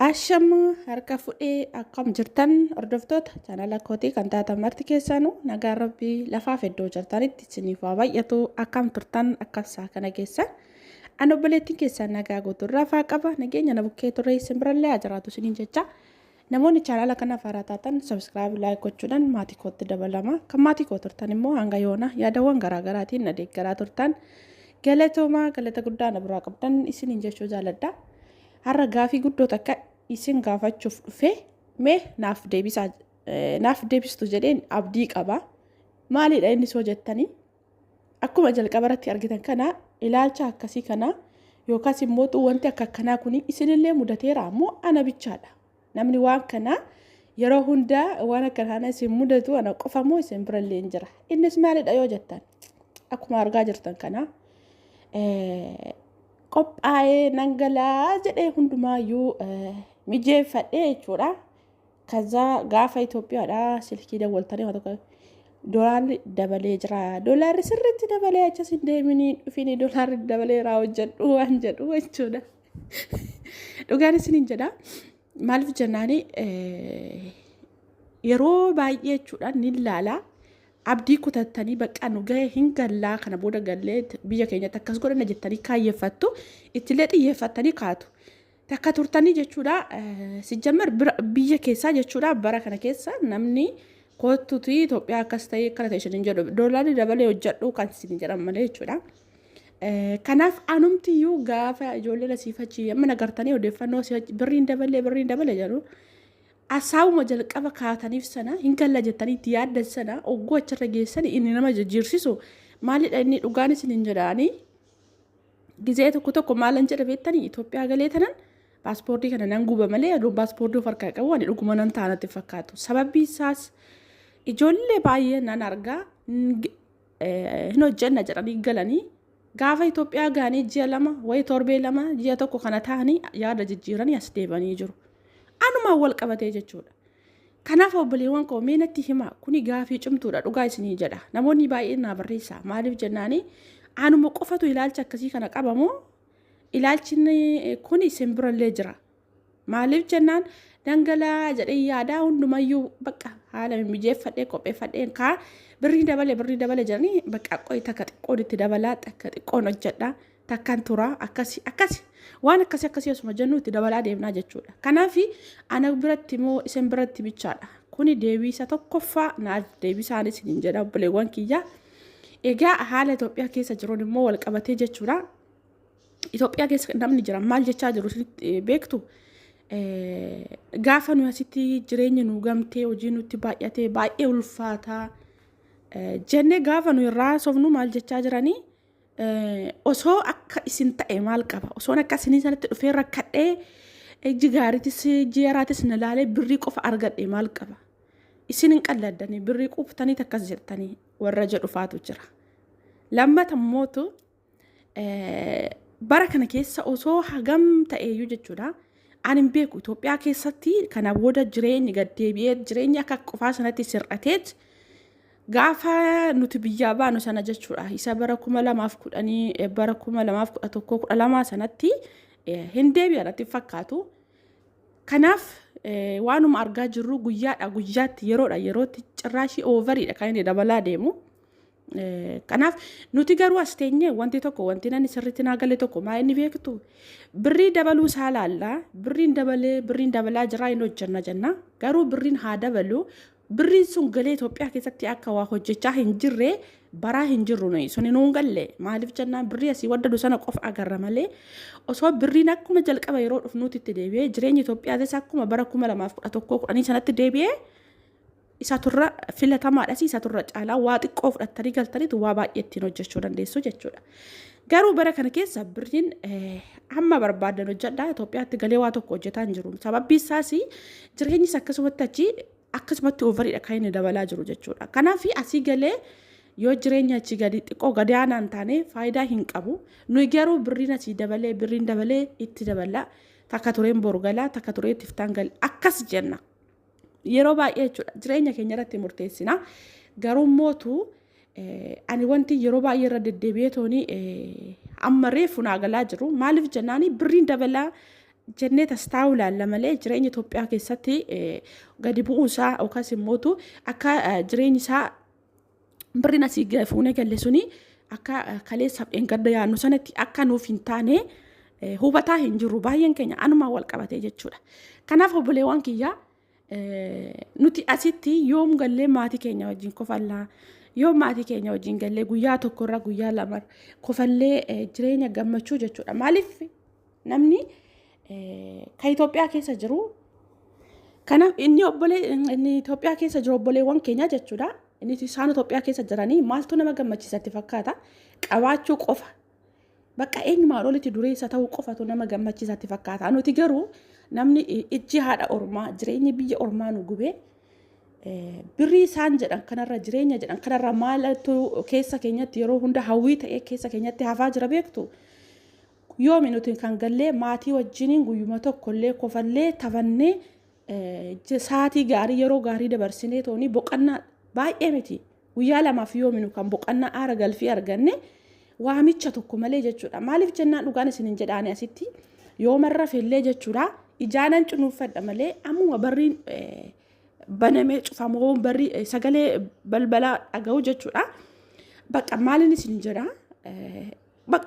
Ashama harka fudhee akkam jirtan hordoftoota chaanala kootii kan taatan marti keessaanuu nagaan rabbii lafaaf iddoo jirtanitti isiniif haa baay'atu akkam turtan akkam isaa kana keessa an obboleettiin keessan nagaa guutuu rafaa qaba nageenya na bukkee turre isin birallee haa jiraatu isiniin jecha namoonni chaanala kanaaf haaraa taatan subscribe like gochuudhaan maatii kootti dabalama kan maatii koo turtan immoo hanga yoona yaadawwan garaagaraatiin na deeggaraa turtan galatoomaa galata guddaa na biraa qabdan isiniin jechuu jaaladha. Har'a gaafii guddoo takka isin gaafachuuf dhufe mee naaf deebisaa naaf deebistu jedheen abdii qaba. Maalidha inni soo jettanii akkuma jalqaba irratti argitan kana ilaalcha akkasii kana yookaas immoo wanti akka akkanaa kun isinillee mudateera ammoo ana bichaadha. Namni waan kana yeroo hundaa waan akka kana isin mudatu ana qofa moo isin birallee hin jira. Innis maalidha yoo jettan akkuma argaa jirtan kana qophaa'ee nan galaa jedhee hundumaayyuu mijeeffadhee jechuudha. Kazaa gaafa Itoophiyaadha silkii dawwaltanii waan tokko doolaarri dabalee jira. Doolaarri sirriitti dabalee achas hin deeminii dhufinii doolaarri dabaleeraa hojjedhu waan jedhu jechuudha. Dhugaan isiniin jedha. Maaliif jennaani yeroo baay'ee jechuudha ni ilaala. Abdii kutattanii bakka nu gahe hin gallaa kana booda gallee biyya keenyatti akkas godhanna jettanii kaayyeeffattu ittillee xiyyeeffattanii kaatu. Takka turtanii jechuudha sijjammar biyya keessaa jechuudha bara kana keessa namni kottuti Itoophiyaa akkas ta'e akkana ta'e isin jedhu doolaarri dabalee hojjedhu kan isin jedhan malee jechuudha. Kanaaf anumtiyyuu gaafa ijoolleen asii fachi amma nagartanii odeeffannoo birriin dabalee birriin dabalee jedhu asaawuma jalqaba kaataniif sana hin galla jettanii itti yaaddan sana ogguu achirra geessan inni nama jijjiirsisu maalidha inni dhugaan isin hin jedhaanii gizee tokko tokko maalan jedha beektanii Itoophiyaa galee tanan paaspoortii kana nan guba malee aduun paaspoortii of harkaa qabu ani dhuguma nan ta'a natti fakkaatu sababbi isaas ijoollee baay'ee nan argaa hin hojjenna jedhanii galanii gaafa Itoophiyaa ga'anii ji'a 2 wayi torbee 2 ji'a 1 kana ta'anii yaada jijjiiranii as deebanii jiru. Anumaan wal qabatee jechuudha. Kanaaf obboleewwan koo mee natti himaa kuni gaafii cimtuudha dhugaa isinii jedha. Namoonni baay'een naa barreessa maaliif jennaani anuma qofatu ilaalcha akkasii kana qabamoo ilaalchi kun isin birallee jira. Maaliif jennaan dhangala'aa jedhee yaadaa hundumayyuu bakka haala mimmijeeffadhee qopheeffadheen kaa birrii dabale birrii dabale jedhanii bakka qoy takka xiqqoon itti dabalaa takka xiqqoon hojjedha takkan tura akkasi akkasi waan akkasi akkasii osuma jennu itti dabalaa deemnaa jechuudha. Kanaaf ana biratti immoo isin biratti bichaadha. Kuni deebiisa tokkoffaa naaf deebisaan isiniin jedha obboleewwan kiyya. Egaa haala Itoophiyaa keessa jiruun immoo wal qabatee jechuudha. Itoophiyaa keessa namni jiran maal jechaa jiru isinitti beektu? Gaafa nu asitti jireenyi nu gamtee hojii nutti baay'atee baay'ee ulfaataa jennee gaafa nu irraa haasofnu maal jechaa jiranii osoo akka isin ta'e maal qaba osoon akka isinii sanatti dhufee rakkadhee ijji gaariitis ijji yaraatis na laalee birrii qofa argadhe maal qaba isin hin qalladdanii birrii quuftanii akkas jettanii warra jedhu faatu jira. Lammata mootu bara kana keessa osoo hagam ta'eeyyuu jechuudha. Ani hin beeku Itoophiyaa keessatti kana booda jireenyi gad deebi'ee jireenyi akka qofaa sanatti sir'ateet gaafa nuti biyyaa baanu sana jechuudha. Isa bara 2010 bara 2011 12 sanatti hin deebi'a natti fakkaatu. Kanaaf waanuma argaa jirru guyyaadha guyyaatti yeroodha yerootti cirraashii oovariidha kan inni dabalaa deemu. Kanaaf nuti garuu as teenyee wanti tokko wanti nani sirriitti naa gale tokko maa inni beektu birrii dabaluu isaa laalla birriin dabalee birriin dabalaa jiraa hin hojjenna jenna garuu birriin haa dabalu birriin sun galee Itoophiyaa keessatti akka waa hojjechaa hin jirre baraa hin jirru nuyi suni nuun galle maaliif jennaan birrii asii waddadu sana qofa agarra malee osoo birriin akkuma jalqaba yeroo dhufnuutti itti deebi'ee jireenya Itoophiyaatis akkuma bara 2011 10 sanatti deebi'ee isaturra filatamaadhas isaturra caalaa waa xiqqoo fudhattanii galtaniitu waa baay'ee ittiin hojjechuu dandeessu jechuudha. Garuu bara kana keessa birriin hamma barbaadan hojjedhaa Itoophiyaatti galee waa tokko hojjetaa hin jiru. Sababbi isaas jireenyis akkasumatti achi akkasumatti overiidha kan inni dabalaa jiru jechuudha. Kanaaf asii galee yoo jireenya achi gadi xiqqoo gadi aanaa hin taane faayidaa hin qabu. Nuyi garuu birriin asii dabalee birriin dabalee itti dabala. Takka tureen boru galaa takka turee itti iftaan gala akkas jenna. Yeroo baay'ee jechuudha jireenya keenya irratti murteessina. Garuu mootu ani wanti yeroo baay'ee irra deddeebi'ee tooni amma reefu naa galaa jiru. Maaliif jennaani birriin dabalaa Jennee tastaa'uu ilaalla malee jireenya Itoophiyaa keessatti gadi bu'uu isaa yookaas immootu akka jireenyi isaa birriin asii fuunee galle suni akka kaleessaaf dheengadda yaadnu sanatti akka nuuf hin taane hubataa hin jirru baay'een keenya anumaan wal qabatee jechuudha. Kanaaf obboleewwan kiyyaa, nuti asitti yoom gallee maatii keenya wajjin kofallaa, yoom maatii keenya wajjin gallee guyyaa tokkorra guyyaa lama kofallee jireenya gammachuu jechuudha. Maaliif namni kan Itoophiyaa keessa jiru, kanaaf inni obbolee inni Itoophiyaa keessa jiru obboleewwan keenya jechuudha. Inni isaan Itoophiyaa keessa jiranii maaltu nama gammachiisatti fakkaata? Qabaachuu qofa. Bakka eenyumaan olitti dureessa ta'uu qofatu nama gammachiisatti fakkaata. Nuti garuu namni ijji haadha ormaa, jireenyi biyya ormaa nu gubee, birrii isaan jedhan kanarra, jireenya jedhan kanarra maaltu keessa keenyatti yeroo hunda hawwii ta'ee keessa keenyatti hafaa jira beektu? Yoomi nuti kan gallee maatii wajjiniin guyyuma tokkollee kofallee taphannee, sa'aatii gaarii, yeroo gaarii dabarsinee toonii boqonnaa baay'ee miti, guyyaa lamaaf yoomi nu kan boqonnaa aara galfii arganne waamicha tokko malee jechuudha? Maaliif jennaan, dhugaan isin hin jedhaani, asitti yoomarra fellee jechuudha, ijaanan cunuuffadha malee ammuma barriin banamee cufamoo barrii sagalee balbalaa dhaga'u jechuudha. Bakka maaliin isin jedha,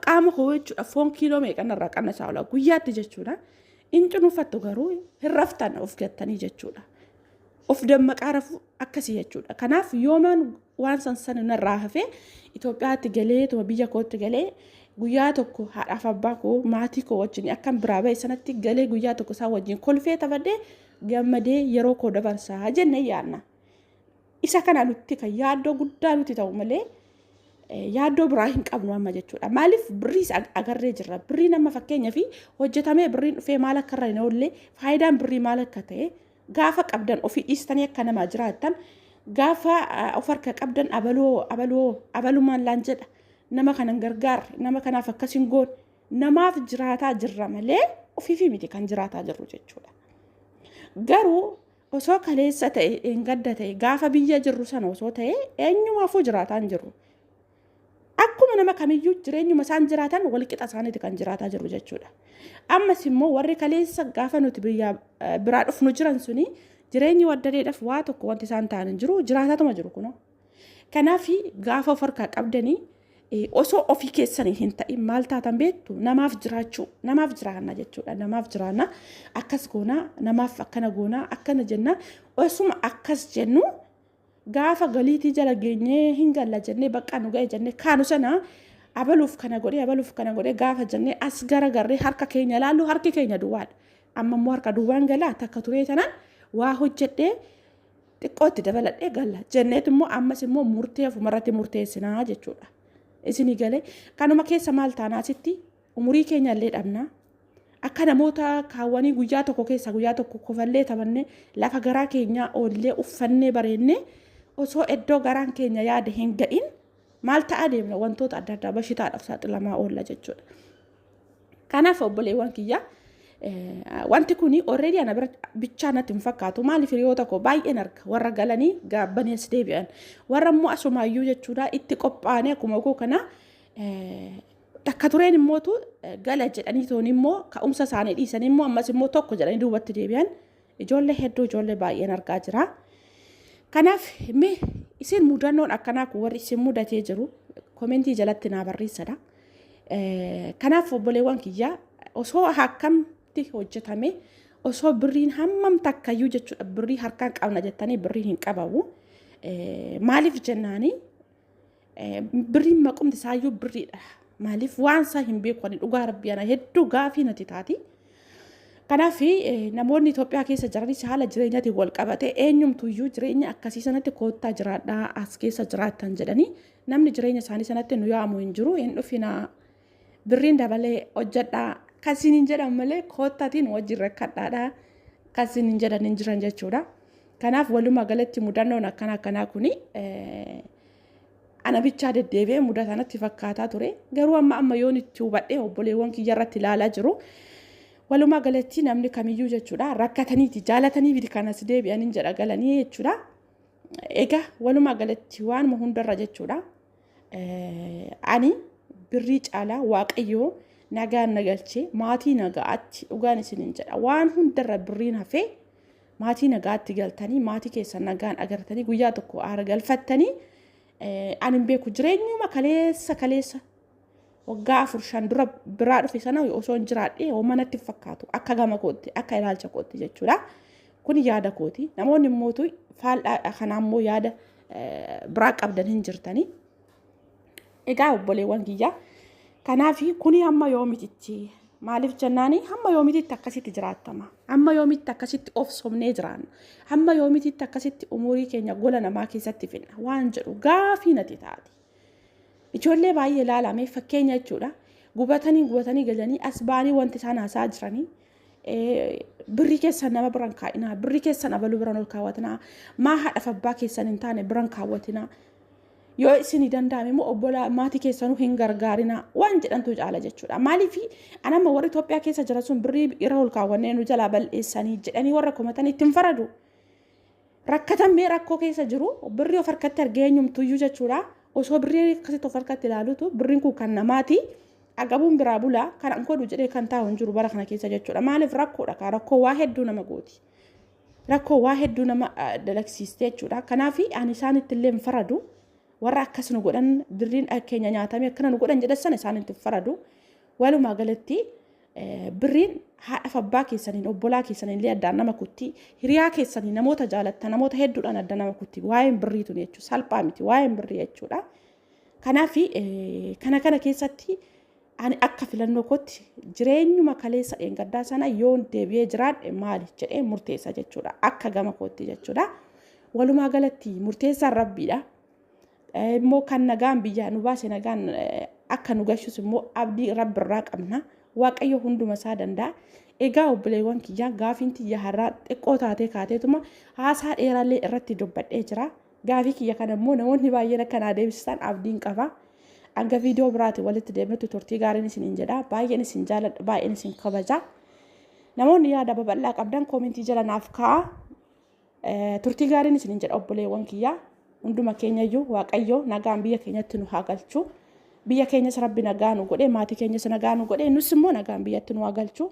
qaama koo jechuudha, foon kiiloo meeqan irraa qannasaa oola guyyaatti jechuudha. In cunuunfattu garuu hin raftan of gattanii jechuudha. Of dammaqaa rafu akkasii jechuudha. Kanaaf yoomaan waan san sana narraa hafee Itoophiyaatti galee tuma biyya kootti galee guyyaa tokko haadhaaf abbaa koo, maatii koo wajjin akkan biraa ba'e sanatti galee guyyaa tokko isaan wajjin kolfee taphadhee gammadee yeroo koo dabarsaa jennee yaadna. Isa kana nutti kan yaaddoo guddaa nuti ta'u malee yaaddoo biraa hin qabnu amma jechuudha. Maaliif birriis agarree jirra. Birriin amma fakkeenyaa fi hojjetamee birriin dhufee maal akka irra hin oolle, faayidaan birrii maal akka ta'e, gaafa qabdan ofii dhiistanii akka namaa jiraattan, gaafa of harka qabdan abaloo abaloo abalumaan laan jedha, nama kanan gargaarre, nama kanaaf akkas hin goone, namaaf jiraataa jirra malee ofiifi miti kan jiraataa jirru jechuudha. Garuu osoo kaleessa ta'e, dheengadda ta'e, gaafa biyya jirru sana osoo ta'e, eenyumaafuu jiraataa hin jirru. Akkuma nama kamiyyuu jireenyuma isaan jiraatan walqixa isaaniiti kan jiraataa jiru jechuudha. Ammas immoo warri kaleessa gaafa nuti biyya biraa dhufnu jiran suni jireenyi waddadeedhaaf waa tokko wanti isaan ta'an hin jiru, jiraataatuma jiru kunoo. Kanaaf gaafa of harkaa qabdanii osoo ofii keessanii hin ta'in maal taatan beektu? Namaaf jiraachuu, namaaf jiraanna jechuudha. Namaaf jiraanna, akkas goonaa, namaaf akkana goonaa, akkana jenna. Osuma akkas jennu gaafa galiitii jala geenyee hin galla jennee, bakka nu ga'e jennee kaanu sana, abaluuf kana godhee, abaluuf kana godhee gaafa jennee as garagarree harka keenya laallu, harki keenya duwwaadha. Amma immoo harka duwwaan galaa, takka turee tanaan waa hojjedhee xiqqootti dabaladhee galla jenneet immoo ammas immoo murtee ofumarratti murteessinaa jechuudha. Isinii galee? Kanuma keessa maal taanaa, asitti umurii keenya illee dhabnaa. Akka namoota kaawwanii guyyaa tokko keessa guyyaa tokko kofallee taphannee, lafa garaa keenyaa oollee, uffannee bareennee, osoo iddoo garaan keenya yaade hin ga'in maal ta'aa deemna? Wantoota adda addaa bashitaadhaaf saaxilamaa oolla jechuudha. Kanaaf obboleewwan kiyya, wanti kun already ana bira bichaa natti hin fakkaatu. Maaliif hiriyoota koo baay'een arga, warra galanii gaabbanii as deebi'an, warra immoo asumaayyuu jechuudha itti qophaa'anii akkuma koo kana takka tureen immootu gala jedhanii toon immoo ka'umsa isaanii dhiisanii immoo ammas immoo tokko jedhanii duubatti deebi'an ijoollee hedduu, ijoollee baay'een argaa jira. Kanaaf mee isin mudannoon akkanaa kun warri isin mudatee jiru comment jalatti naa barreessadha. Kanaaf obboleewwan kiyyaa, osoo akkamti hojjetame, osoo birriin hammam takkayyuu jechuudha, birrii harkaan qabna jettanii birriin hin qabamu. Maaliif jennaani, birriin maqumti isaayyuu birriidha. Maaliif waan isaa hin beeku ani, dhugaa rabbii ana hedduu gaafii natti taati. Kanaaf namoonni Itoophiyaa keessa jiranis haala jireenyaatiin wal qabate eenyumtuyyuu jireenya akkasii sanatti koottaa jiraadhaa, as keessa jiraattan jedhanii namni jireenya isaanii sanatti nu yaamu hin jiru. Hin dhufinaa, birriin dabalee hojjedhaa kasiin hin jedhan malee koottaatiin wajjin rakkadhaadhaa kasiin hin jedhan hin jiran jechuudha. Kanaaf walumaa galatti mudannoon akkana akkanaa kuni ana bichaa deddeebi'ee mudata natti fakkaataa ture. Garuu amma amma yoon itti hubadhee obboleewwan kiyya irratti ilaalaa jiru. Walumaa galatti namni kamiyyuu jechuudha rakkataniiti jaalatanii miti kanas deebi'anii jedha galanii jechuudha. Egaa walumaa galatti waanuma hundarra jechuudha. Ani birrii caalaa Waaqayyoo Nagaan na galchee maatii nagaatti dhugaan isiniin jedha. Waan hundarra birriin hafee maatii nagaatti galtanii maatii keessan nagaan agartanii guyyaa tokko aara galfattanii ani hin beeku jireenyuma kaleessa kaleessa waggaa 4-5 dura biraa dhufe sana osoo hin jiraadhee homaa natti hin fakkaatu akka gama kootti akka ilaalcha kootti jechuudha. Kun yaada kooti. Namoonni immootu faallaa kanaa immoo yaada biraa qabdan hin jirtanii. Egaa obboleewwan kiyya kanaaf kuni hamma yoomititti maaliif jennaani hamma yoomititti akkasitti jiraattama hamma yoomitti akkasitti of sobnee jiraanna hamma yoomititti akkasitti umurii keenya gola namaa keessatti finna waan jedhu gaafii natti taati. Ijoollee baay'ee ilaalame fakkeenya jechuudha. Gubatanii gubatanii galanii as ba'anii wanti isaan haasaa jiranii birrii keessan nama biran kaa'inaa birrii keessan abaluu biran ol kaawwatinaa maa haadhaaf abbaa keessan hin taane biran kaawwatinaa yoo isinii danda'ame immoo obbolaa maatii keessanuu hin gargaarinaa waan jedhantu caala jechuudha. Maaliif anamma warri Itoophiyaa keessa jiran sun birrii irra ol kaawwannee nu jalaa bal'eessanii jedhanii warra komatan ittiin faradu. Rakkatan mee rakkoo keessa jiru birrii of harkatti argee eenyumtuyyuu jechuudha. Osoo birrii akkasitti of harkatti ilaalutu birriin kun kan namaati. Agabuun biraa bulaa kan an godhu jedhee kan taa'u hin jiru bara kana keessa jechuudha. Maaliif rakkoodha kaa rakkoo waa hedduu nama gooti. Rakkoo waa hedduu nama dalagsiiste jechuudha. Kanaaf ani isaanitti illee hin faradu. Warra akkas nu godhan birriin keenya nyaatamee akkana nu godhan jedhan sana isaanitti hin faradu. Walumaa galatti birriin haadhaaf abbaa keessaniin obbolaa keessaniin illee addaan nama kutti hiriyaa keessanii namoota jaalattan namoota hedduudhaan adda nama kutti waa'een birrii tun jechuudha salphaa miti waa'een birrii jechuudha. Kanaaf kana kana keessatti ani akka filannoo kootti jireenyuma kaleessa dheengaddaa sana yoon deebi'ee jiraadhe maali jedhee murteessa jechuudha akka gama kootti jechuudha. Walumaa galatti murteessaan rabbiidha. Immoo kan nagaan biyyaa nu baase nagaan akka nu gashus immoo abdii rabbirraa qabna. Waaqayyo hunduma isaa danda'a. Egaa obboleewwan kiyyaa gaafiin tiyya har'aa xiqqoo taatee kaateetuma haasaa dheeraallee irratti dubbadhee jira. Gaafii kiyya kana immoo namoonni baay'een akka naa deebistan abdiin qaba. Hanga viidiyoo biraati walitti deemnutti turtii gaariin isiniin jedha. Baay'een isin jaaladha, baay'een isin kabaja. Namoonni yaada babal'aa qabdan koomentii jala naaf kaa'a. Turtii gaariin isiniin jedha obboleewwan kiyyaa. Hunduma keenyayyuu Waaqayyo nagaan biyya keenyatti nu haa galchu. Biyya keenyas Rabbi nagaa nu godhe, maatii keenyas nagaa nu godhe, nus immoo nagaan biyyatti nu haa galchu.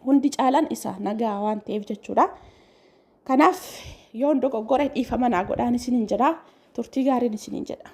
Hundi caalaan isa nagaa waan ta'eef jechuudha. Kanaaf yoon dogoggore dhiifama naa godhaan isiniin jedha. Turtii gaariin isiniin jedha.